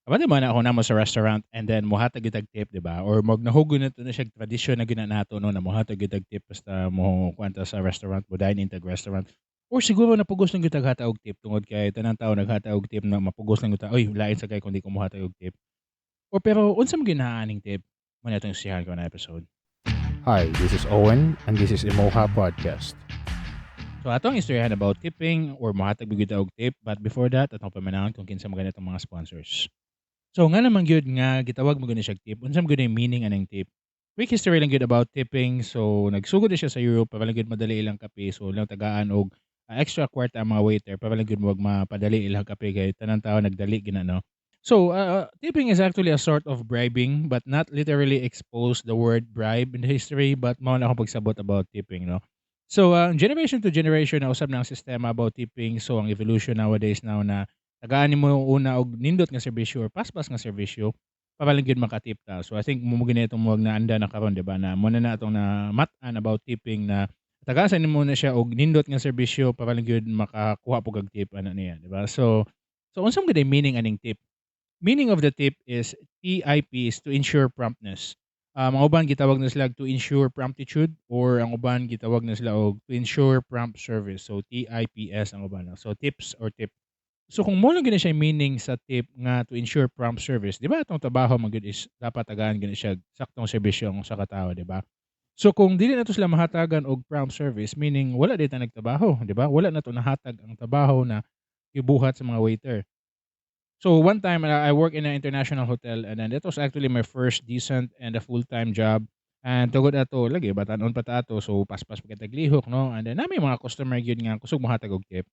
Kabalo man ako namo sa restaurant and then mohatag gyud tag tip, di ba? Or mag nahugon na to na siya tradisyon na gyud na nato, no, na mohatag gyud tag tip basta mo kuan ta sa restaurant, mo dine in tag restaurant. Or siguro napugos lang gyud tag hatag og tip tungod kay tanang tao naghatag og tip na mapugos lang gyud ta, "Oy, lain sa kay kung di ko mohatag og tip." Or pero unsa man gyud naa aning tip? Mao na atong istoryahan karon na episode. Hi, this is Owen, and this is Imoha Podcast. So atong istoryahan about tipping or mohatag ba gyud ta og tip, but before that, atong paminawon kung kinsa man atong mga sponsors. So nga naman gyud nga gitawag mo gyud ni siya tip, unsa man gyud ang meaning aning tip? Quick history lang gyud about tipping. So nagsugod na siya sa Europe para lang gyud madali ilang kape. So ilang tagaan og extra kwarta ang mga waiter para lang gyud wag mapadali ilang kape kay tanang tao nagdali gyud na, no. So tipping is actually a sort of bribing, but not literally expose the word "bribe" in the history, but mao na akong pagsabot about tipping, no. So generation to generation na usab na ang sistema about tipping. So ang evolution nowadays now na tagaan nimo una og nindot nga serbisyo or paspas nga serbisyo para lang gyud makatip ta. So I think mao gyud na itong muag naanda na karon, di ba, na mo na na atong namat-an about tipping na tagaan sa nimo na siya og nindot nga serbisyo para lang gyud makakuha pud kag tip ana niya, di ba? So unsa man gyud ang meaning aning tip? Meaning of the tip is TIP is to ensure promptness. Ang uban gitawag na sila to ensure promptitude or ang uban gitawag na sila og to ensure prompt service. So TIPS ang uban, no? So tips or tip. So kung mo lang gyud na siya meaning sa tip nga to ensure prompt service, di ba atong trabaho man gyud is dapat tagaan gyud siya saktong serbisyo ang usa ka tawo, di ba? So kung dili nato sila mahatagan og prompt service, meaning wala di ta nagtrabaho, di ba? Wala nato nahatag ang trabaho na gibuhat sa mga waiter. So one time I work in an international hotel and then that was actually my first decent and a full-time job. And tungod ato lagi batan-on pa ta ato, so paspas pa kitag lihok, no, and then naa may mga customer gyud nga kusog mohatag og tip.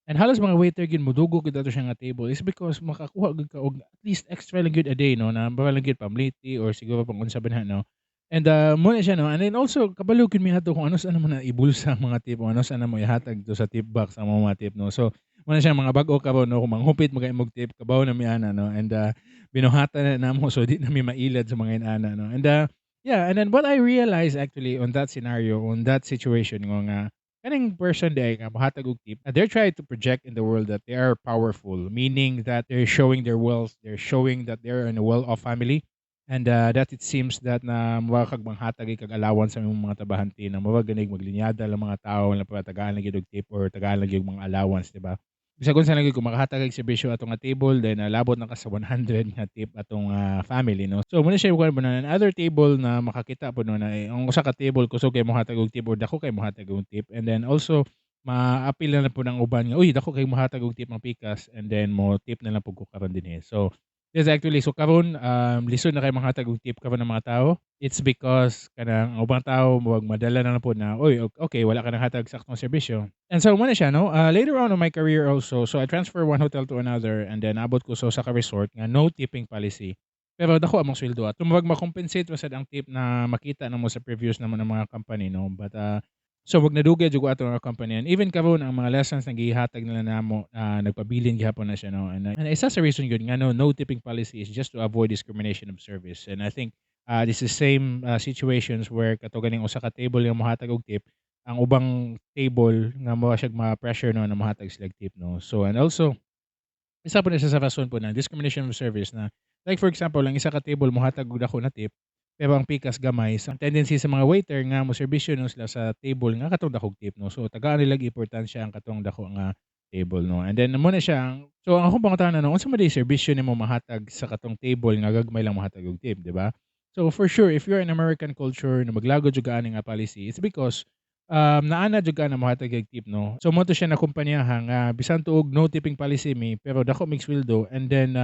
And halos mga waiter gyud modugog gyud ato siya nga table is because makakuha gyud ka og at least extra lang gyud a day, no, na para lang gyud pamliti or siguro pang unsa ba na, no. And mao na siya, no, and then also kabalo gyud mi adto kung ano sa mo na ibulsa ang mga tip o ano sa mo ihatag to sa tip box ang mga tip, no. So mao na siya mga bag-o karon, no, kung manghupit man kay imong tip, kabaw na mi ana, no, and binuhatan na namo so di na mi mailad sa mga inana, no. And yeah, and then what I realized actually on that scenario, on that situation nga kaning person diay nga mohatag og tip, they're trying to project in the world that they are powerful, meaning that they're showing their wealth, they're showing that they're in a well-off family, and that it seems that na mura kag manghatag kag allowance sa imong mga trabahante na mura ganig maglinyada lang mga tawo na para tagaan lang gyud og tip or tagaan lang gyud mga allowance, di ba? Bisag unsa lang gyud kung makahatag og serbisyo ato nga table, then labot na ka sa 100 nga tip atong family, no. So mao na siya kuan ba na another table na makakita pod, no, na eh, ang usa ka table kusog kay mohatag og tip or dako kay mohatag og tip, and then also maapil na lang pod ang uban nga, "Uy, dako kay mohatag og tip ang pikas," and then mo tip na lang pud ko karon dinhi. So this actually, so karon lisod na kay manghatag og tip karon ng mga tao. It's because kanang ang ubang tao murag madala na lang pod na, "Uy, okay, wala ka nanghatag saktong serbisyo." And so mao na siya, no. Later on in my career also, so I transfer one hotel to another and then abot ko sa usa ka resort nga no tipping policy. Pero dako among sweldo at murag ma-compensate ra sad ang tip na makita namo sa previous namo ng mga company, no. But so wag nadugay jud ko ato nga company and even karon ang mga lessons na gihatag nila namo, nagpabilin gihapon na siya, no. And isa sa reason gyud nga no tipping policy is just to avoid discrimination of service. And I think this is same situations where kato ganing usa ka table nga mohatag og tip, ang ubang table nga mo siya ma-pressure, no, na mohatag sila tip, no. So and also isa po na siya sa rason po na discrimination of service na, like for example, ang isa ka table mohatag og dako na tip pero ang pikas gamay, ang tendency sa mga waiter nga mo serbisyo, no, sila sa table nga katong dakog tip, no. So tagaan nila importansya ang katong dako nga table, no. And then mao na siya so ang akong pangutana, no, unsa man diay serbisyo nimo mahatag sa katong table nga gagmay lang mohatag og tip, di ba? So for sure, if you're in American culture na maglagod jud ka ani nga policy, it's because naa na jud ka na mohatag og tip, no. So mao to siya na kumpanyaha nga bisan tuog no tipping policy mi pero dako mig sweldo and then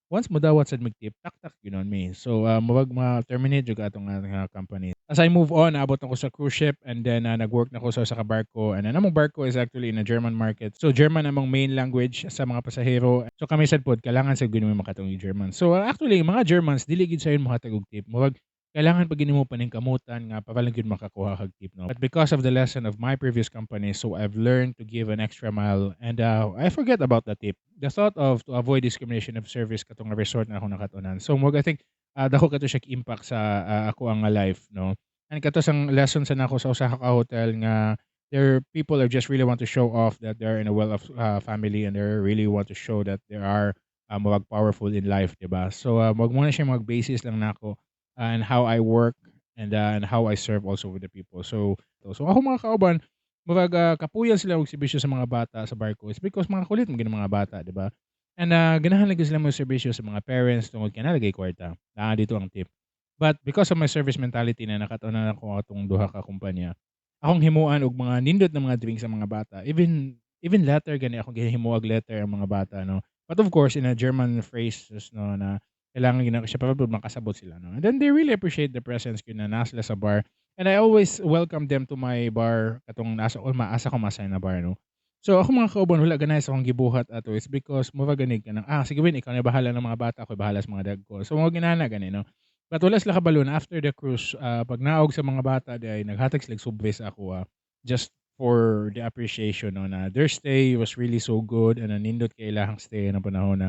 once modawat sad mig tip, tak-tak gyud mi. So murag ma-terminate jud ka atong nga company. As I move on, naabot ako sa cruise ship and then nag-work na ko sa usa ka barko and then among barko is actually in a German market. So German among main language sa mga pasahero. So kami sad pod kailangan sad gyud mi makatungig German. So actually mga Germans dili gyud sayon mohatag og tip. Murag kailangan pa gyud nimo paningkamutan nga para lang gyud makakuha kag tip, no. But because of the lesson of my previous company, so I've learned to give an extra mile and I forget about the tip. The thought of to avoid discrimination of service katong resort na akong nakat-unan. So murag I think dako kato siya impact sa ako ang life, no. And kato sang lesson sa nako sa usa ka hotel nga their people are just really want to show off that they're in a well-off family and they really want to show that they are Murag powerful in life, di ba? So wag mo na siya mag basis lang nako and how I work and how I serve also with the people. So ako, mga kauban, murag kapuyan sila og serbisyo sa mga bata sa barko is because mga kulit mo mga bata, di ba? And ganahan lagi sila mo serbisyo sa mga parents tungod kay naa lagi kwarta. Naa dito ang tip. But because of my service mentality na nakatunan ako atong duha ka kumpanya, akong himuan og mga nindot na mga drinks sa mga bata. Even letter gani, akong gihimuag letter ang mga bata, no. But of course, in a German phrase, no, na kailangan gina siya para makasabot sila, no. And then they really appreciate the presence gyud na naa sila sa bar. And I always welcome them to my bar katong nasa o maasa ko masay na bar, no. So ako, mga kauban, wala ganahan sa akong gibuhat ato is because mura gani kanang, "Ah, sige Win, ikaw na bahala ng mga bata, ako bahala sa mga dagko." So mo ginana gani, no. But wala sila kabalo na after the cruise, pag naog sa mga bata diay, naghatag sila sobre sa ako, just for the appreciation, no, na their stay was really so good and nindot kay ilahang stay ng panahon na.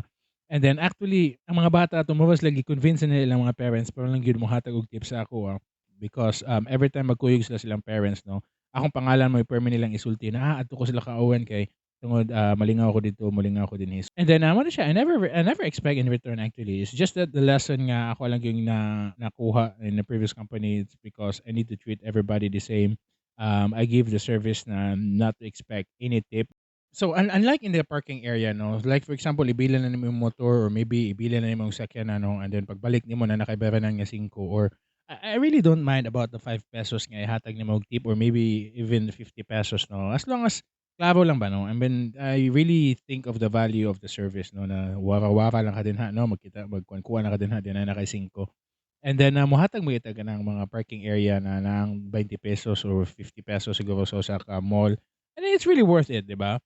And then actually ang mga bata tumuwas lagi, convince nila ilang mga parents para lang gyud mohatag og tips sa ako, because every time magkuyog sila silang parents, no, akong pangalan mo permi nilang isulti na, "Ah, adto ko sila ka Owen kay tungod malingaw ko dito, malingaw ko dinhi." And then mo na siya, I never expect in return actually. It's just that the lesson nga ako lang yung na nakuha in the previous company, it's because I need to treat everybody the same. I give the service na not to expect any tip. So unlike in the parking area, no, like for example, ibila na nimo yung motor or maybe ibila na nimo yung sakyanan, no, and then pagbalik nimo na nakaibera na nga 5 or I really don't mind about the 5 pesos nga ihatag nimo og tip or maybe even 50 pesos, no, as long as klaro lang ba, no. I mean, I really think of the value of the service, no, na wara-wara lang ka dinha, no, magkita magkuan-kuan na ka dinha, di na na kay 5. And then mohatag mo kita kanang mga parking area na nang 20 pesos or 50 pesos siguro sa usa ka mall. And it's really worth it, di ba?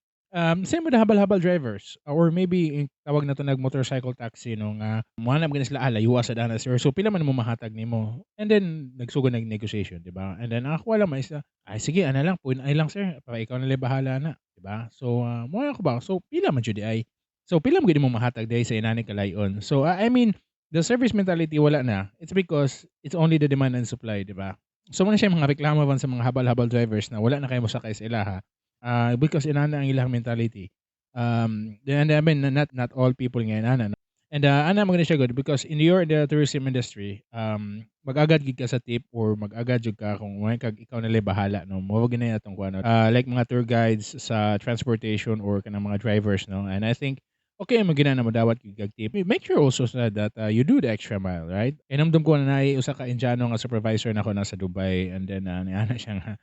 Same with the habal-habal drivers or maybe tawag na to nag motorcycle taxi, no, nga mohanap gani sila, "Ah, layua sa dana, sir. So pila man mo mahatag nimo?" And then nagsugod nag negotiation, di ba? And then ang ako lang is, "Ay sige, ana lang, puy lang sir, para ikaw na lang bahala na," di ba? So mo ako ba? So pila man jud ay. So pila mo gid mo mahatag diay sa inani kalayon. So I mean, the service mentality wala na. It's because it's only the demand and supply, di ba? So mo na siya mga reklamo man sa mga habal-habal drivers na wala na kayo mosakay sa ilaha. Because inana ang ilang mentality. And I mean, not all people nga inana, no? And ana mo siya good because in your the tourism industry, mag-agad gid ka sa tip or mag-agad jud ka kung mo kag ikaw na lang bahala, no. Mo gina atong kuan, no? Like mga tour guides sa transportation or kanang mga drivers, no. And I think okay mo gina na modawat gyud kag tip. Make sure also sa that you do the extra mile, right? Inumdum ko na naay usa ka Indiano nga supervisor nako nasa Dubai and then niana siya nga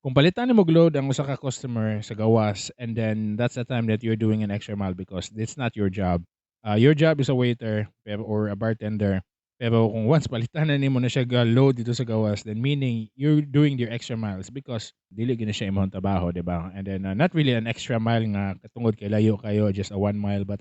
kung palitan nimo og load ang usa ka customer sa gawas and then that's the time that you're doing an extra mile because it's not your job. Your job is a waiter pero or a bartender. Pero kung once palitan na nimo na siya ga load dito sa gawas, then meaning you're doing your extra miles because dili gyud na siya imong trabaho, di ba? And then not really an extra mile nga katungod kay layo kayo, just a 1 mile, but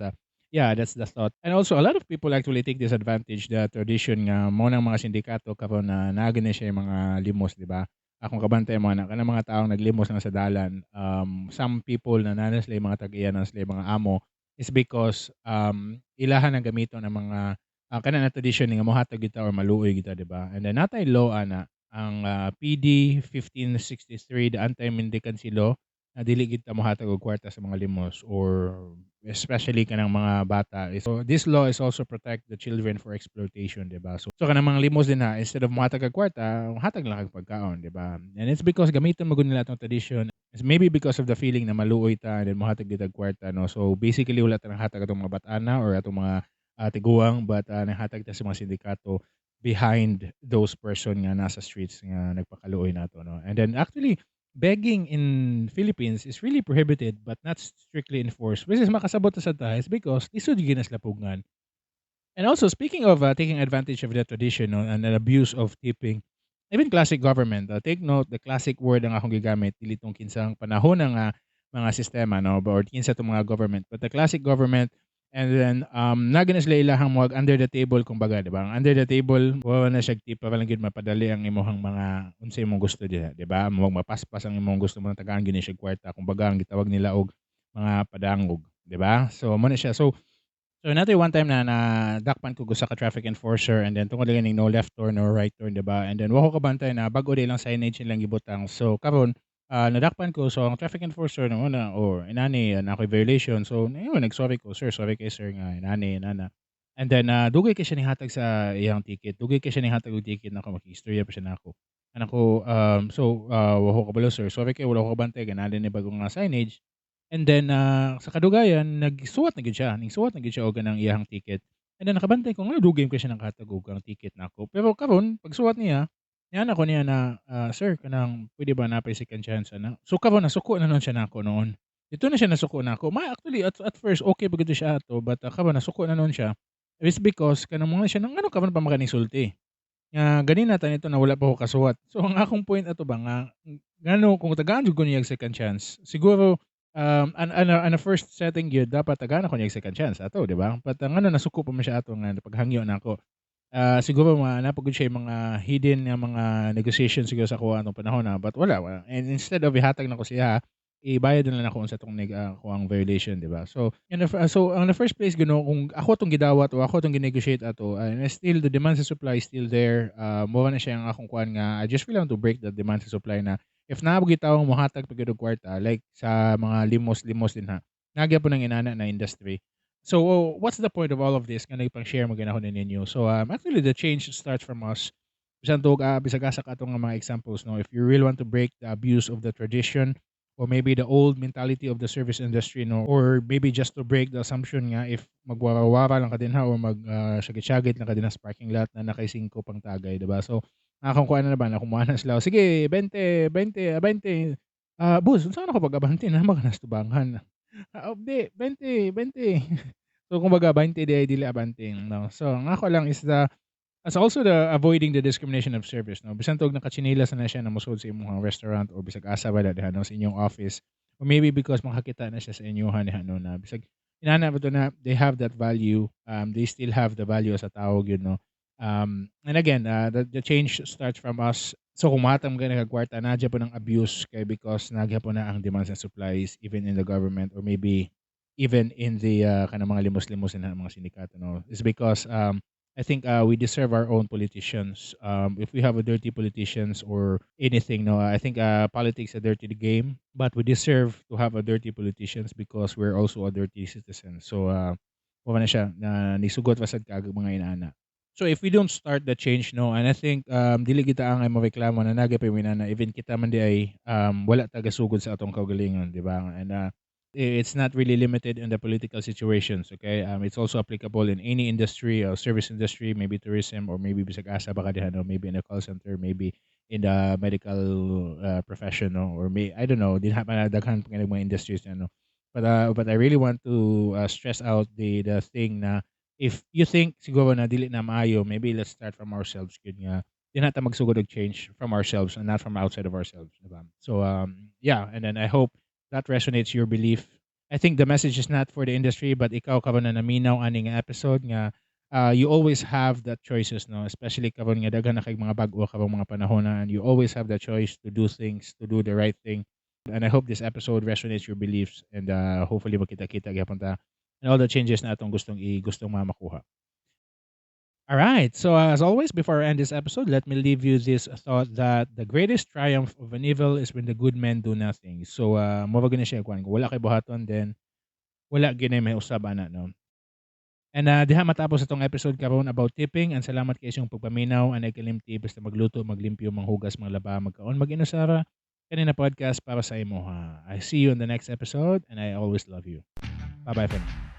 yeah, that's the thought. And also a lot of people actually take this advantage, the tradition nga mo ng mga sindikato karon na naa na siya yung mga limos, di ba? Akong kabantay mo na kanang mga taong naglimos lang sa dalan, some people na naa na sila yung mga tag-iya na sila yung mga amo is because ilahan ang gamiton ng mga kana na tradition nga mohatag kita or maluoy kita, di ba? And then natay law ana, ang PD 1563, the anti-mendicancy law, na dili gid ta mohatag og kwarta sa mga limos or especially kanang mga bata. So this law is also protect the children for exploitation, di ba? So kanang mga limos din ha, instead of mohatag kag kwarta, hatag lang kag pagkaon, di ba? And it's because gamiton mo gud nila atong tradition. It's maybe because of the feeling na maluoy ta and then mohatag gid tag kwarta, no. So basically wala ta nanghatag atong mga batan-a or atong mga tiguang, but nanghatag ta sa mga sindikato behind those person nga nasa streets nga nagpakaluoy nato, no. And then actually begging in Philippines is really prohibited but not strictly enforced, which is makasabot ta sa ta is because lisod gyud na sila pugngan. And also speaking of taking advantage of the tradition, no, and an abuse of tipping, even classic government, take note, the classic word ang akong gigamit, dili tong kinsang panahon nga mga sistema, no, or kinsa tong mga government, but the classic government. And then naa na sila ilahang mga under the table kumbaga, di ba? Ang under the table, wala na siya tip para lang gyud mapadali ang imong mga unsa imong gusto diha, di ba? Mo mapaspas ang imong gusto mo tagaan gyud ni siya kwarta, kumbaga ang gitawag nila og mga padangog, di ba? So mo na siya. So natay one time na nadakpan ko usa ka traffic enforcer and then tungod lagi ning no left turn, no right turn, di ba? And then wa ko kabantay na bag-o di lang signage nilang gibutang. So karon Nadakpan ko, so ang traffic enforcer na una or inani na ako'y violation. So ayun, nagsorry ko, "Sir, sorry kay sir nga inani inana." And then dugay kay siya nihatag sa iyang ticket. Dugay kay siya nihatag og ticket nako, makistorya pa siya nako. Ana ko, so wa ko kabalo, sir, sorry kay wala ko kabantay ganali ni bag-o nga signage. And then sa kadugayan nagsuwat na gyud siya, nagsuwat na gyud siya og kanang iyang ticket. And then nakabantay ko nga dugay kay siya nakahatag og ang ticket nako. Pero karon pagsuwat niya, niana ko niya na, "Sir, kanang pwede ba naa pay second chance ana?" So karon nasuko na nun siya nako noon. Dito na siya nasuko nako. Ma actually at first okay pa gud siya ato, but karon nasuko na nun siya. It's because kanang mga siya nang ano karon pa makanisulti. Nga ganina ta nito na wala pa ko kasuwat. So ang akong point ato ba nga ngano kung tagaan jud ko niya second chance, siguro an a first setting gyud dapat tagaan ako niya second chance ato, di ba? But ngano nasuko pa man siya ato nga paghangyo nako. Siguro mga napagod siya yung mga hidden nga mga negotiation siguro sa kuha atong panahon na, but wala, wala. And instead of ihatag nako siya, ibayad na lang ako sa atong kuang violation, di ba? So in the, so ang the first place gino kung ako tong gidawat o ako tong ginegotiate ato, and still the demand sa supply is still there. Mo na siya ang akong kuan nga I just really want to break the demand sa supply na if naa gyud tawong mohatag pa gyud og kwarta like sa mga limos-limos din ha. Nagya po ng inana na industry. So what's the point of all of this nga nagpang-share mo ganahon ninyo? So actually the change starts from us. Bisan tug bisag asa ka atong nga mga examples, no, if you really want to break the abuse of the tradition or maybe the old mentality of the service industry, no, or maybe just to break the assumption nga if magwara-wara lang ka din ha or mag syagit-syagit lang ka din sa parking lot na nakay singko pang tagay, diba? So akong kuan na ba na kumuha na sila, sige 20 20 20, boss, unsa na ko pag-abante na mga nastubangan. Di 20 20. So kumbaga 20 di ay dili abante, no. So ang ako lang is the as also the avoiding the discrimination of service, no. Bisan tog nakatsinilas na siya na mosud sa imong restaurant or bisag asa ba diha, no, sa inyong office, or maybe because makakita na siya sa inyuhan diha, no, na bisag inana ba to na they have that value, they still have the value as a tao gyud, no. And again, the change starts from us. So kung mahatag ka nagkwarta, nadya po ng abuse kay because nagya po na ang demands and supplies even in the government or maybe even in the kanang mga limos-limos na mga sindikato, no. It's because I think we deserve our own politicians. If we have a dirty politicians or anything, no, I think politics a dirty game, but we deserve to have a dirty politicians because we're also a dirty citizen. So mao na siya na nisugot pa sad kag mga inaana. So if we don't start the change, no, and I think dili kita ang moreklamo na naga pa na even kita man di ay wala tagasugod sa atong kaugalingon, di ba? And it's not really limited in the political situations, okay? It's also applicable in any industry or service industry, maybe tourism or maybe bisag asa ba ka diha, no? Maybe in a call center, maybe in the medical profession, no? Or may I don't know, din ha pa daghan pa mga industries, ano. But I really want to stress out the thing na if you think siguro na dili na maayo, maybe let's start from ourselves gyud nga di na ta magsugod og change from ourselves and not from outside of ourselves, diba? So yeah, and then I hope that resonates your belief. I think the message is not for the industry, but ikaw karon na naminaw ani nga episode nga you always have that choices, no, especially karon nga daghan na kay mga bag-o karong mga panahon na, and you always have the choice to do things, to do the right thing. And I hope this episode resonates your beliefs and hopefully makita-kita gyapon ta and all the changes na atong gustong i gustong makuha. All right. So as always, before I end this episode, let me leave you this thought that the greatest triumph of an evil is when the good men do nothing. So mo ba siya kuan, kung wala kay buhaton, then wala gyud may usab ana, no. And diha matapos itong episode karon about tipping, and salamat kay inyong pagpaminaw and nagkalimti basta magluto, maglimpyo, manghugas, manglaba, magkaon, mag-inusara kani na podcast para sa imo ha. I see you in the next episode and I always love you. Bye-bye for now.